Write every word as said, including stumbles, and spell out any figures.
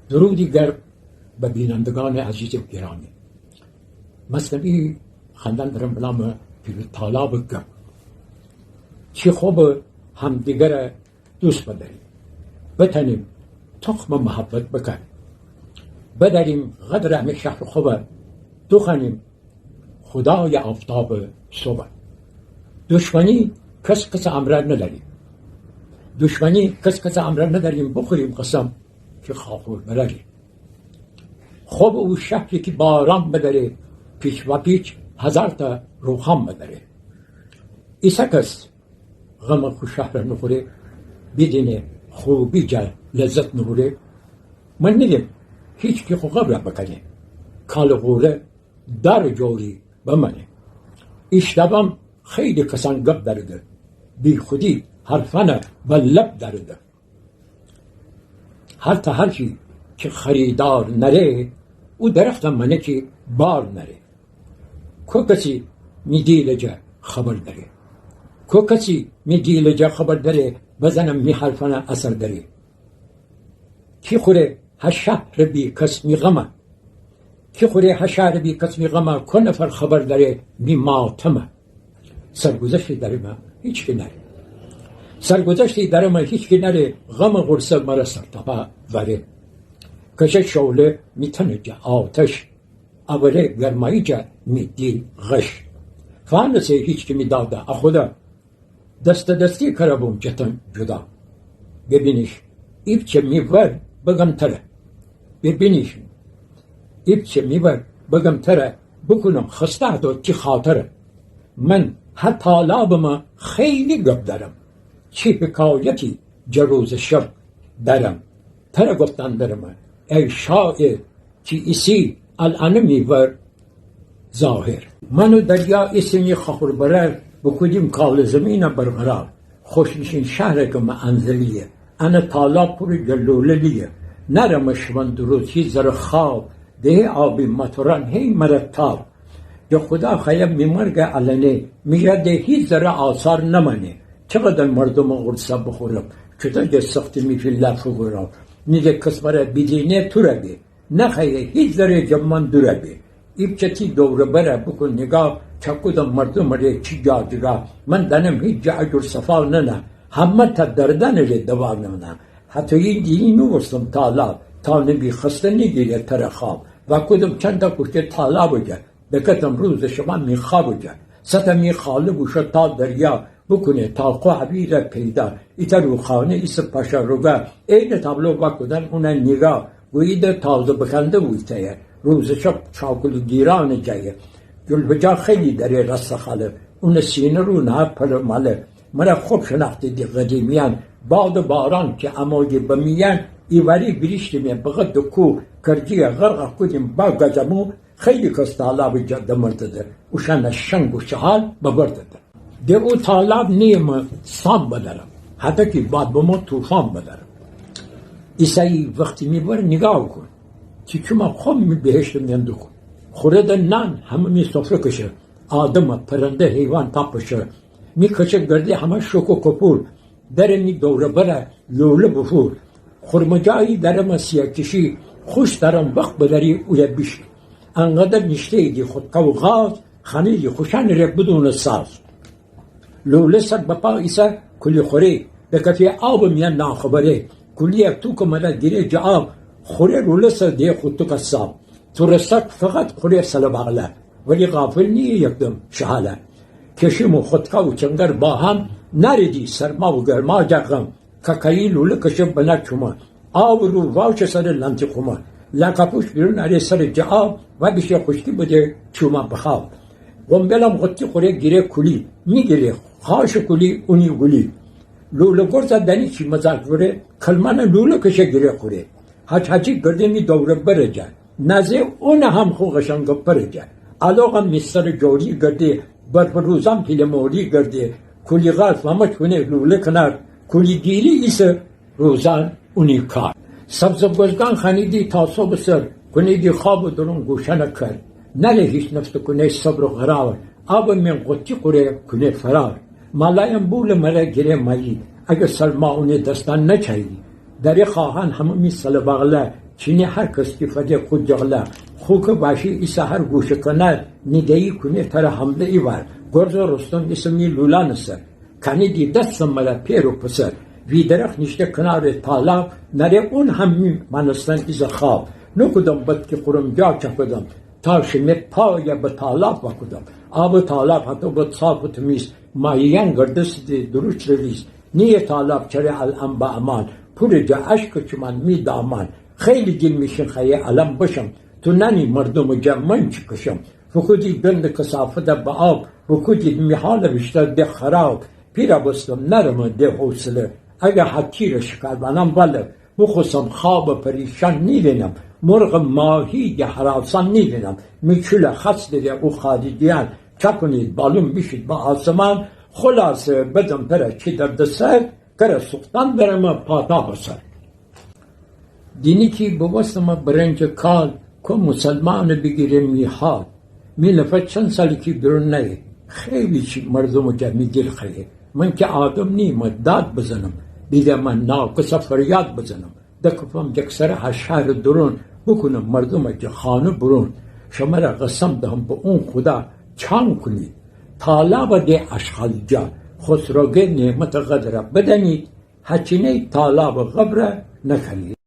درودی گرم به بینندگان عزیز و گرامی. مثنوی خواندن درم به نام پیله تالابٚ گپ. چی خوبه همدیگره دوست بداریم، بتانیم تخمٚ محبت بکاریم، بداریم قدرٚ همه شهرٚ خوبه، دوخوانیم خدای آفتابٚ صبحه. دشمنی کس کسٚ امرأ نداریم، دشمنی کس کسٚ امرأ نداریم، بخوریم قسم که خاخور براریم. خوبه او شهری که باران بداره، پیچ و پیچ هزارتا روخان بداره. ایسه کس غمٚ خو شهره نوخوره، بیدینه خوبی جا لذت نوبره. من نیدم هیچکی خو قبره بکنه، کالٚ غوره دارٚ جوری بمانه. ایشتاوم خیلی کسان گپ دارده، بیخودی حرفانه به لب دارده. هر تا حرفی که خریدار ناره، او درخته مانه که بار ناره. کو کسی می دیلٚ جا خبر داره؟ کو کسی می دیلٚ جا خبر داره؟ بزنم می حرفانه اثر داره. کی خوره هه شهرٚ بی‌کس می غمه؟ کی خوره هه شهرٚ بی‌کس می غمه؟ کو نفر خبر داره می ماتمه؟ سرگذشتی درمه هیچکی ناره، سرگذشتی درمه هیچکی ناره، غمٚ غورصه مره سرتاپا واره. کشه شعله می تنٚ جا آتش، اوره گرمایی جا می دیل غش. فانسه هیچکی می داده اخوده، دسته دستی کره بوم جه تن جدا. ببینیش ایپچه می ور بگم تره، ببینیش ایپچه می ور بگم تره، بوکونم خسته دو تی خاطره. من هه تالابمه خیلی گپ دارم، چی حکایتی جه روز شب دارم. تره گفتن درمه ای شاعر، چی ایسی الانه می ور ظاهر. من و دریا ایسیمی خاخور برار، بوکودیم کالٚ زیمینه برقرار. خوش‌نشین شهره که مه انزلیه، انه تالاب پورٚ جه لوله لیه. نارمه شوان دو روز هیچ ذره خواب، دهه آبی موتوران هی مره تاب. جه خودا خوأیم می مرگه الانه، می یاد ده هیچ ذره آثار نمانه. چقدر مردومٚ غورصه بخورم، چوطو جه سختی می فیللا فوگورم. نیده کس مره بیدینه توره بی، نخوأیه هیچ ذره جه من دوره بی. ایپچه تی دور و بره بوکون نیگاه، چه کودم مردومٚ ره چی جا جیگاه. من دانم هیچ جا اجور صفا ننه، همه تا دردانٚ ره دوا ننه. هتو ایندی نوبوستم تالاب، تا نبی خسته نیگیره تره خواب. وأکودم چنده کوشته تالابٚ جا، دکتم روزٚ شبا می خوابٚ جا. سته می خاله بوشو تا دریا، بوکونه تا خو هویره پیدا. ایتأ روخانه ایسه پاشا روگا، عینٚ تابلو وأکودن اونه نیگاه. گویی ده تازه بکنده بو ایتأیه، روزٚ شب چاکولی گیرانٚ جایه. گلبجا خیلی دره راسته خاله، اونٚ سینه رو نهه پله ماله. مره خوب شناختیدی قدیمیأن، باد و باران که امویی بمیأن، ایواری ویریشتیمی بقدٚ کو، کرجیه غرقه کودیم با گزمو. خیلی کس تالابٚ جا دمرده ده، اوشأنه شنگ و شهال ببرده ده. ده او تالاب نیمه سام بدرم، هتو کی باد بمو طوفان بدرم. ایسه‌یی وختی می ور نیگاه کون، چی چومه خوب می بهشتٚ میأن دوکون. خوره ده نان همه می سفره کشه، آدمه پرنده حیوان تا پشه. می کشه گرده همه شوک و کپور، دره می دور و بره لوله بفور. خورمجایی دره مه سیه کشی، خوش دارم وخت بدری اویه بیشی. انقدر نیشته‌ییدی خودکا و غاز، خوأنیدی خوشأنٚ ره بدونٚ ساز. لوله سر بپا ایسه کولی خوره، دکفه آبٚ میأن ناخبره. کولی‌یه توکه مره گیره جه آب، خوره لوله سر ده خو توکه ساب. تورسک فقط خوره سله باغله، ولی غافل نییه یکدم شهاله. کشیم و خودکا و چنگر با هم، ناریدی سرما و گرما جه غم. کاکایی لوله کشه بنه چومه، آو رو واوشه سرٚ لانتی خومه. لاکاپوش بیرون اره سرٚ جه آب، وأبیشه خوشکی بده چومه بخواب. قنبلم غوطی خوره گیره کولی، نیگیره خاشٚ کولی اونی گولی. لوله گرزه دانی چی مزاج وره، کلمانه لوله کشه گیره خوره. حاج حاجی گرده می دور و بره جه، نازه اونه هم خو قشنگٚ پره جه. آلوغم می سرٚ جوری گرده، برفٚ روزان پیله موری گرده. کولی‌غار فامه چونه لوله کنار، کولی‌گیری ایسه روزان اونی کار. سبزٚ گوزگان خوأنیدی تا صبحٚ سر، کونیدی خوابٚ درون گوشأنه کر. نأره هیچ نفسٚ کونه صبر و قرار، آبٚ من غوطی خوره کونه فرار. مالایم بولٚ مره گیره مایی، اگر سرما اونٚ دستان نچایی. دره خواهان همه می سله باغله، چینی هر کس کی فده خو جغله، خو که باشی ایسه هر گوشه کنار، نیده‌یی کونه تره حمله ایوار. گرز رستم ایسه می لولانٚ سر، کنیدی دست مره پئر و پسر. وی درخت نیشته کنارٚ تالاب، نره اون هم می مانستن ایزه خواب. نوکودم بد کی خورم جا چکودم، تا شیمه پایه به تالاب وکودم. آبٚ تالاب هتو بد صاف و تمیز، ماهیأن گردستیدی دروچ ریز. نییه تالاب چره الأن به امان، پورٚ جه اشکٚ چومأن می دامان. خیلی دیل میشین خوأیه الأن بشم، تو نأنی مردومٚ جه من چی کشم. فوکودید گندٚ کثافته به آب، بوکودید می حالٚ ویشتر ده خراب. پیره بستم نرمه ده حوصله، اگه هتیره شکار بأنم وله. بوخوسم خوابٚ پریشأن نیوینم، مرغٚ ماهی ده هراسأن نیوینم. می چوله خس دره او خالیدیأن، چکونید بالون بیشید به آسمان. خولاصه بدم تره چی دردسر، کره سوختأن درمه پاتابٚ سر. دینی کی بوستمه برنجٚ کال، کو مسلمانٚ بیگیره می حال. می لفظ چند سالی کی بیرون نأیه، خیلی چی مردومٚ جه می دیل خوأیه. من کی آدم نیمه داد بزنم، بیدمه ناکسه فریاد بزنم. دکفم جکسره هه شهرٚ درون، بوکونم مردومٚ جه خانه برون. شمره قسم دهم به اون خودا، چان کونید تالابه ده اشغال جا. خسروگه نعمتٚ قدره بدأنید، هچینه‌یی تالابٚ قبره نکنید.